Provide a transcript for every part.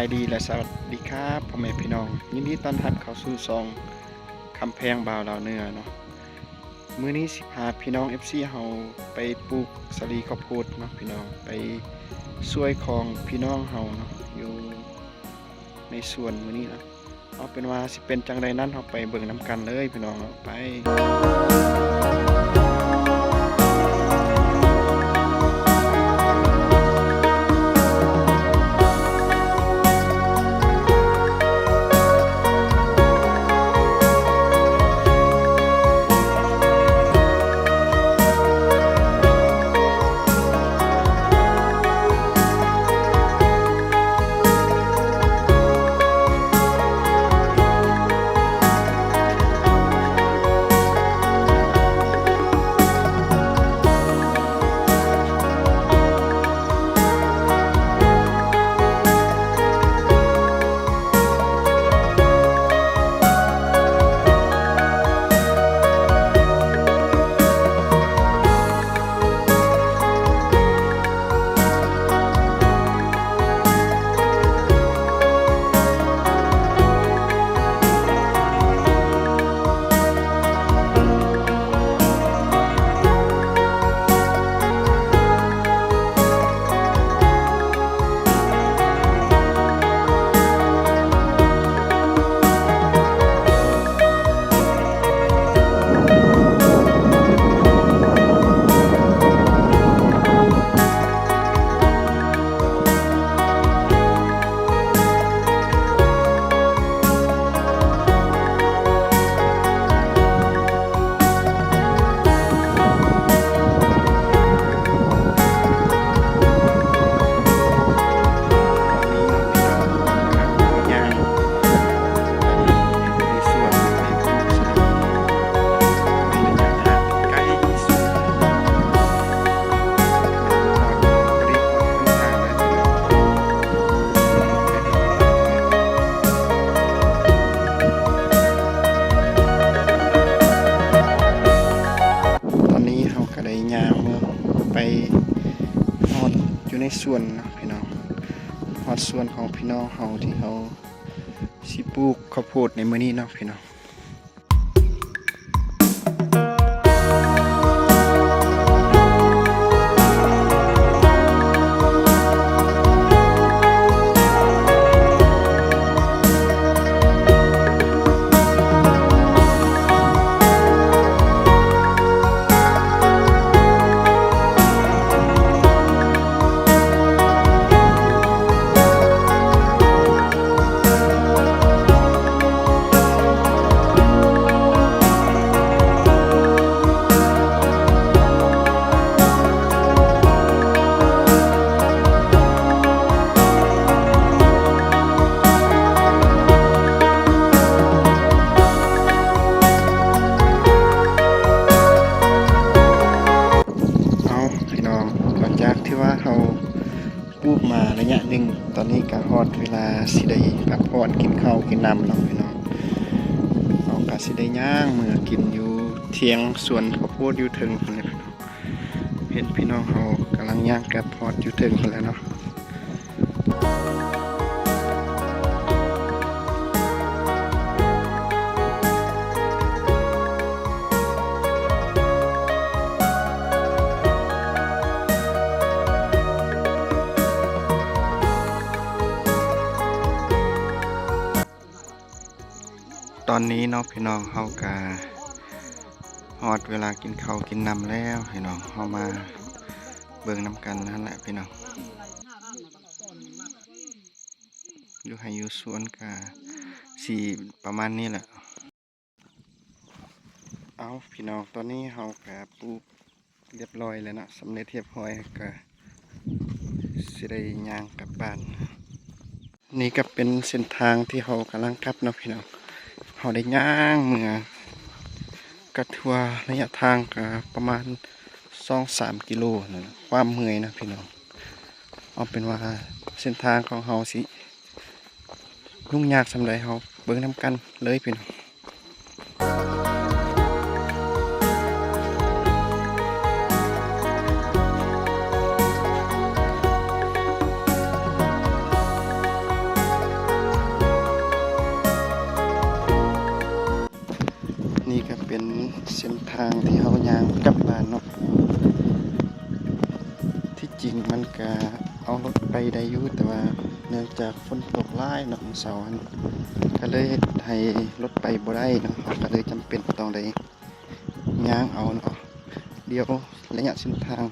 ສະບາຍດີ ແລະ ສະຫວັດດີຄັບ ພໍ່ແມ່ພີ່ນ້ອງ, ຍິນດີຕ້ອນຮັບເຂົ້າສູ່ຊ່ອງຄຳແພງບ່າວລາວເໜືອເນາະ. ມື້ນີ້ຊິພາພີ່ນ້ອງ ເອັຟຊີ ເຮົາໄປປູກສາລີເຂົ້າໂພດເນາະພີ່ນ້ອງ, ໄປຊ່ວຍຂອງພີ່ນ້ອງເຮົາເນາະ ຢູ່ໃນສວນມື້ນີ້ເນາະ. ເອົາເປັນວ່າຊິເປັນຈັ່ງໃດນັ້ນ ເຮົາໄປເບິ່ງນຳກັນເລີຍພີ່ນ້ອງເນາະ, ໄປ. ຕອນນີ້ເຮົາກະໄດ້ຍ່າງເມືອໄປຮອດຢູ່ໃນສວນເນາະພີ່ນ້ອງ, ຮອດສວນຂອງພີ່ນ້ອງເຮົາທີ່ເຮົາຊິປູກເຂົ້າໂພດໃນມື້ນີ້ເນາະພີ່ນ້ອງ. ເອົາພີ່ນ້ອງ, ຫຼັງຈາກທີ່ວ່າເຮົາປູກມາໄລຍະໜຶ່ງ, ຕອນນີ້ກະຮອດເວລາຊິໄດ້ພັກຜ່ອນ ກິນເຂົ້າກິນນ້ຳເນາະພີ່ນ້ອງ. ເຮົາກະຊິໄດ້ຍ່າງເມືອກິນຢູ່ຖຽງສວນເຂົ້າໂພດຢູ່ເທິງພຸ້ນແຫຼະພີ່ນ້ອງ. ເຫັນພີ່ນ້ອງເຮົາກຳລັງຍ່າງກັບຮອດຢູ່ເທິງພຸ້ນແລ້ວເນາະ. ຕອນນີ້ເນາະພີ່ນ້ອງ, ເຮົາກະຮອດເວລາກິນເຂົ້າກິນນ້ຳແລ້ວພີ່ນ້ອງ. ເຮົາມາເບິ່ງນຳກັນຫັ້ນແຫຼະພີ່ນ້ອງ, ຢູ່ໄຮ່ຢູ່ສວນກະຊິປະມານນີ້ແຫຼະ. ເອົາພີ່ນ້ອງ, ຕອນນີ້ເຮົາກະປູກ ຮຽບຮ້ອຍແລ້ວເນາະ, ສຳເລັດຮຽບຮ້ອຍ ກະຊິໄດ້ຍ່າງກັບບ້ານ. ນີ້ກະເປັນເສັ້ນທາງທີ່ເຮົາກຳລັງກັບເນາະພີ່ນ້ອງ. ເຮົາໄດ້ຍ່າງເມືອ ກະຖືວ່າໄລຍະທາງກະປະມານສອງສາມກິໂລນັ້ນແຫຼະ, ຄວາມເມື່ອຍເນາະພີ່ນ້ອງ. ເອົາເປັນວ່າເສັ້ນທາງຂອງເຮົາຊິຫຍຸ້ງຍາກສ່ຳໃດ ເຮົາເບິ່ງນຳກັນເລີຍພີ່ນ້ອງ. ຕ ງທີ່ເຮົາຍ່າງກັບບ້ານເນາະ. ທີ່ຈິງມັນກະເອົາລົດໄປໄດ້ຢູ່ ແຕ່ວ່າເນື່ອງຈາກຝົນຕົກຫຼາຍເນາະ ມື້ເຊົ້າຫັ້ນ ກະເລີຍເຮັດໃຫ້ລົດໄປບໍ່ໄດ້ເນາະ ເຮົາກະເລີຍຈຳເປັນຕ້ອງໄດ້ຍ່າງເອົາເນາະ. ດຽວໄລຍະເສັ້ນທາງ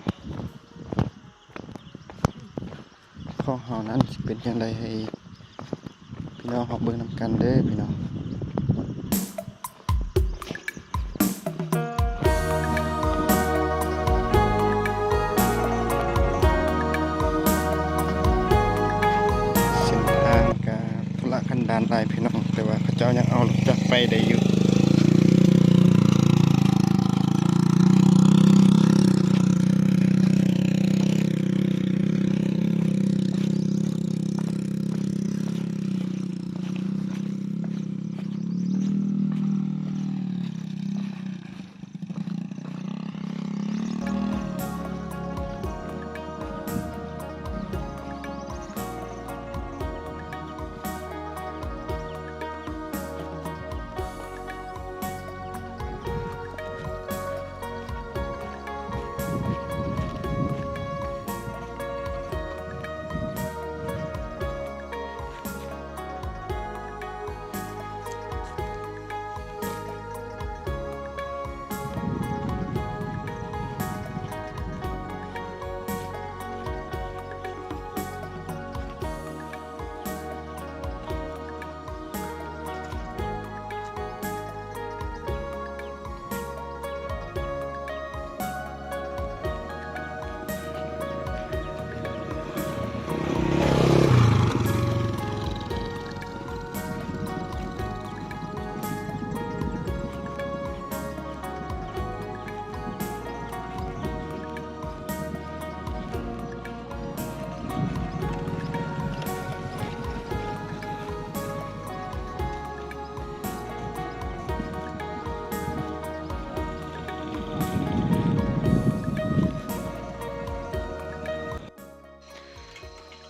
ຂອງເຮົານັ້ນຊິເປັນຈັ່ງໃດ ໃຫ້ພີ່ນ້ອງເຮົາເບິ່ງນຳກັນເດີພີ່ນ້ອງ. ເສັ້ນທາງກະທຸລະກັນດານຫຼາຍພີ່ນ້ອງ ແຕ່ວ່າເຂົາເຈົ້າຍັງເອົາລົດຈັກໄປໄດ້ຢູ່.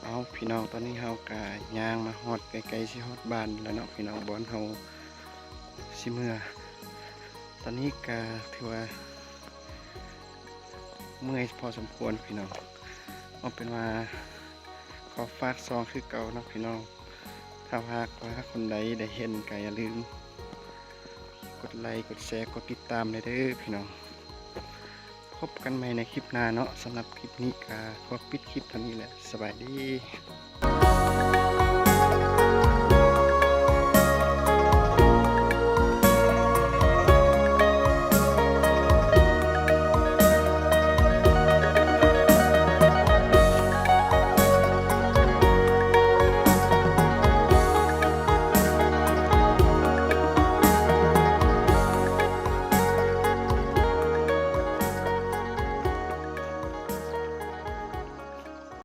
ເອົາ ພີ່ນ້ອງ ຕອນນີ້ເຮົາກະຍ່າງມາຮອດ ໃກ້ໆຊິຮອດບ້ານແລ້ວເນາະພີ່ນ້ອງ ບ່ອນເຮົາຊິເມືອ. ຕອນນີ້ກະຖືວ່າເມື່ອຍພໍສົມຄວນພີ່ນ້ອງ ເອົາເປັນວ່າຂໍຝາກຊ່ອງຄືເກົ່າເນາະພີ່ນ້ອງ. ຖ້າຫາກວ່າຄົນໃດໄດ້ເຫັນກະຢ່າລືມກົດໄລ ກົດແຊ ກົດຕິດຕາມແດ່ເດີພີ່ນ້ອງ. ພົບກັນໃໝ່ໃນຄລິບໜ້າເນາະ. ສຳລັບຄລິບນີ້ກະຂໍປິດຄລິບເທົ່ານີ້ແຫຼະ. ສະບາຍດີ.